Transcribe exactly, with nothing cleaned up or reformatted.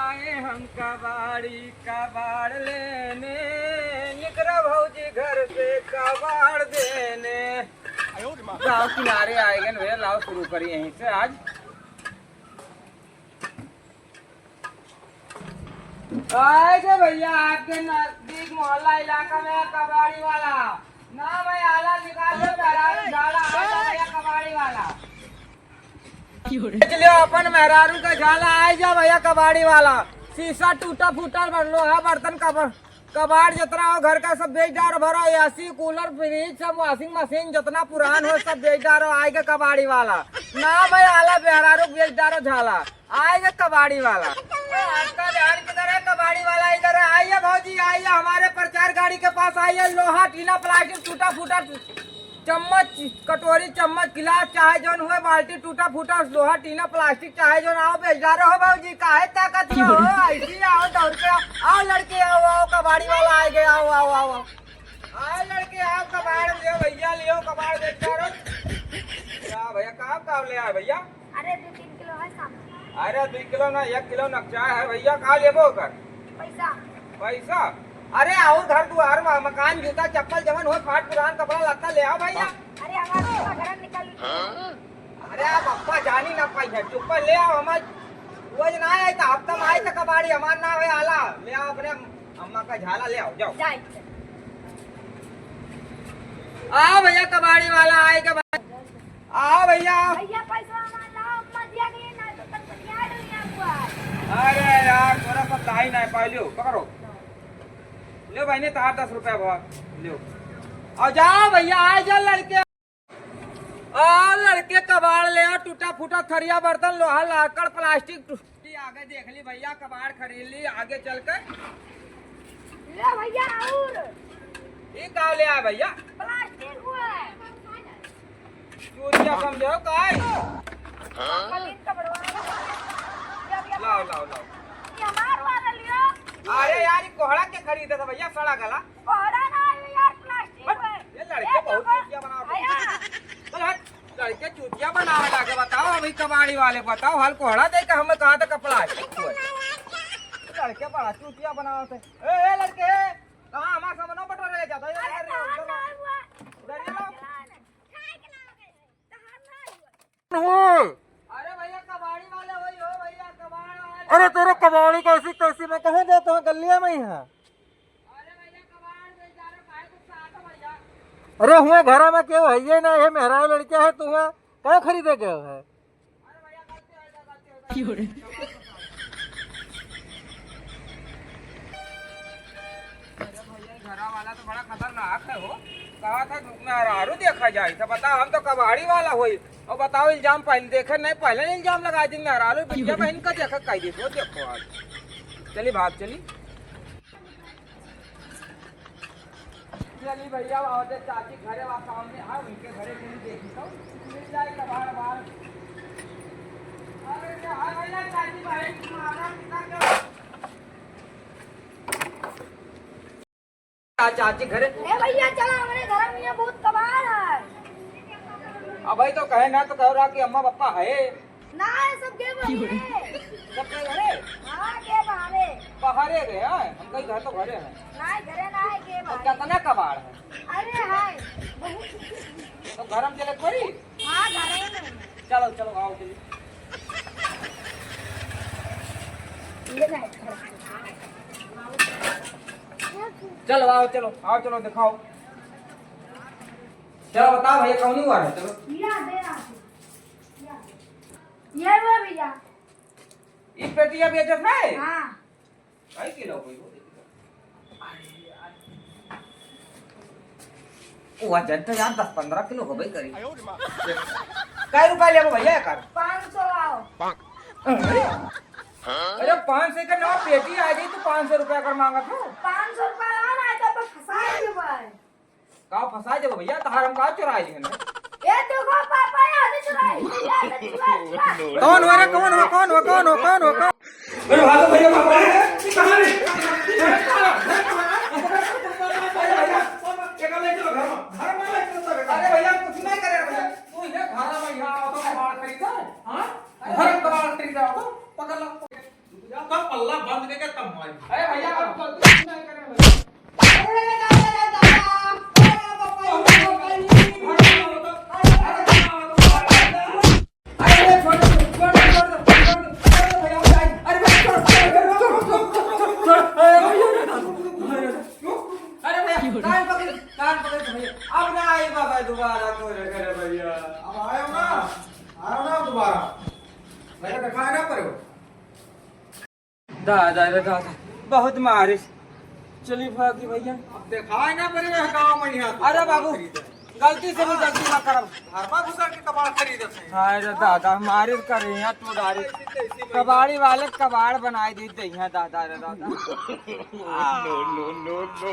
आए हम कबाड़ी कबाड़ लेने, निकरा भौजी घर से कबाड़ देने। गाँव किनारे आए गए भैया, लाओ शुरू करी यहीं से आज। आए जे भैया, आपके नजदीक मोहल्ला इलाका में कबाड़ी वाला, नाम है आला, निकाल लो मेहरारू झाला, आ जा भैया कबाड़ी वाला। बेच लियो अपन मेहरारू का झाला, आए जा भैया कबाड़ी वाला। शीशा टूटा फूटा, लोहा बर्तन, कब-, कबाड़ जितना हो घर का सब बेच डारो, भरो, एसी, कूलर, फ्रिज, सब वॉशिंग मशीन जितना पुरान हो सब बेच डारो, आए के कबाड़ी वाला। नाम है आला, मेहरारू बेच डारो झाला। आइए कबाड़ी वाला। ए, आपका ध्यान किधर है? कबाड़ी वाला इधर है। आइए भौजी, आइए हमारे प्रचार गाड़ी के पास आइए। लोहा, टीना, प्लास्टिक, टूटा फूटा चम्मच, कटोरी, चम्मच, गिलास, चाहे जौन हुए, बाल्टी, टूटा फूटा लोहा, टीना, प्लास्टिक, चाहे जौन, आओ बेच डारो हो भौजी, काहे ताकत हो? ऐसी आओ, दौड़ के आओ, आओ लड़के, आओ, आओ, कबाड़ी वाला आ गए, आओ, आओ, आओ, आओ। आओ लड़के, आओ, कबाड़ लियो भैया, लियो कबाड़ बेच डारो। क्या भैया, कहाँ, कहाँ ले आए भैया? अरे, दो तीन किलो है सामान। अरे, दो किलो ना, एक किलो नकचा है भैया, का लेबो ओकर? पैसा। पैसा? अरे, और घर दुआर मा-, मकान, जूता, चप्पल, जवन हो, फाट पुरान कपड़ा लत्ता ले आओ भैया। अरे, हमार पूरा घर निकल। अरे, आप अप्पा जानी ना पाई है, चुप्पा ले आओ, हमार रोज ना आए तो हफ्ता में आए तो कबाड़ी, हमार ना होए आला, ले आओ अपने अम्मा का झाला ले आओ, जाओ। जाए। आओ भैया, कबाड़ी वाला आए के बाद। आओ भैया। भैया, पैसा हमार लाओ, अम्मा दिया गई ना, तो तक बतिया रही है आपको। अरे यार, थोड़ा सा लाई ना, पहले हो, पकड़ो। ले बहनी, तार दस रुपया भवा, ले। और जाओ भैया, आ जा लड़के। आ लड़के, कबाड़ ले आओ, टूटा फूटा थरिया बर्तन, लोहा लाकड़ प्लास्टिक टू-, आगे देख ली भैया, कबाड़ खरीद ली, आगे चल के। ले भैया, और ये का ले आए भैया? प्लास्टिक हुआ है। चूतिया समझे हो का है? मलिन कपड़वा। ये, ये लाओ, लाओ, लाओ। ये हमार वाला लियो। अरे यार, ये कोहड़ा के खरीदे था भैया, सड़ा गला। कोहड़ा ना है यार, प्लास्टिक बट है। ये लड़के ये बहुत देखो। चूतिया बनावत हैं। भैया। चल हट, लड़के चूतिया बनावे लागे, बताओ अभी कबाड़ी वाले, बताओ, हल कोहड़ा दे के हमें कहा था कपड़ा है। लड़के बड़ा चूतिया बनावत हैं। ए, ए, लड़के, कहाँ हमारा सामानो बटोरे ले जाता है? अरे, इधर, इधर, कहाँ इधर, ना हुआ? इधर ये लो। हो। अरे भैया, कबाड़ी वाले वही हो भैया, कबाड़ वाले। अरे तोरे कबाड़ी कैसी तैसी, मैं कहाँ जाता हूँ, गलिया में ही है। अरे भैया, कबाड़ बेच जा रहे, काहे गुस्सा आता भैया? अरे हुआ घर में केहू है ही ना, ये मेहरा लड़का है, तू हुआ क्या खरीदे गए है? अरे भैया, गलती हो गई, गलती हो गई। अरे भैया, ये घरा वाला तो बड़ा खतरनाक है हो। कहा था मेहरारू देखा जाए, तो बता, हम तो कबाड़ी वाला होई। और बताओ, इल्जाम पहले देखे नहीं, पहले इल्जाम लगा दी मेहरारू, बिटिया बहन का देखा कह दी, वो देखो आज। चली भाग, चली। चली भैया, आवते चाची घरे वा सामने, हाँ, उनके घरे चली देखी तो मिल जाए कबाड़ बाड़। अरे, क्या हाल है चाची भाई, तुम्हारा कितना क्या? आ, चाची घरे। ए भैया, चला हमरे घर में, ये बहुत कबाड़ है। अब भाई तो कहे ना तो कहो रहा कि अम्मा पापा है। ना है, सब गे बाहरे। सब गे घरे? हाँ, गे बाहरे। बाहरे गए हैं? हम कहीं घर तो घरे हैं। ना, घरे ना है, गे तो बाहरे। कितना कबाड़ है? अरे है, बहुत। तो घर में चले पड़ी? हाँ, घरे में। चलो, चलो, आओ, चलो। ये नहीं। चलो, आओ, चलो, आओ, चलो, दिखाओ। चलो, बताओ भैया, कौन हुआ है? चलो। या, दे रहा हूँ। या। ये हुआ भैया। ये पेटिया बेचत है? हाँ। कई किलो कोई हो? अरे यार। वो वजन तो यार दस पन्द्रह किलो होबे करी। कै रुपया लेबो भैया एकर? पाँच सौ लाओ। अरे, अरे पाँच सौ का नवा पेटी आ जाई तो पाँच सौ रुपया कर मांगत हो? पाँच सौ रुपया लाओ ना, तो बस फंसा ही हुआ है। का फंसा देबो भैया, तहार हम का चुराई लिहन? ए, देखो पापा, यहाँ से चुराई, यहाँ से चुराई, चुराई। कौन हो रे, कौन हो, कौन हो, कौन हो, कौन हो, कौन? अरे भागो भैया, भागो। अरे, कहाँ रे? अरे, कहाँ? अरे, भैया, कुछ नहीं करे भैया। तू इधर घर में यहाँ आओ तो कबाड़ खरीदा, हाँ? घर में कबाड़ खरीदा हो तो पकड़ लो। का पल्ला बंद करके तब मारी। अरे भैया, आप गलती नहीं करे भैया। अरे दादा, दादा, अरे बाबा, अरे बाबा, अरे छोड़ दो, छोड़ दो, छोड़ दो, छोड़ दो, छोड़ दो भैया, अरे भाई, छोड़, छोड़, छोड़, छोड़, छोड़, अरे भैया, अरे भैया, कान पकड़, कान पकड़ भैया, अब ना आई बाबा दोबारा तोरे घरे भैया। अब आयो ना, आयो ना दोबारा। भैया, दिखाए ना पड़ो। दादा रे दादा, बहुत मारिस। चली भागी भैया। अब देखाए ना पड़े गाँव में यहाँ। अरे बाबू, गलती से भी गलती ना करब। घर में घुसा के कबाड़ खरीदत है। हाय रे दादा, मारिस करे यहाँ तू डारी। कबाड़ी वाले कबाड़ बनाए दी दे यहाँ दादा रे दादा। No, no, no, no।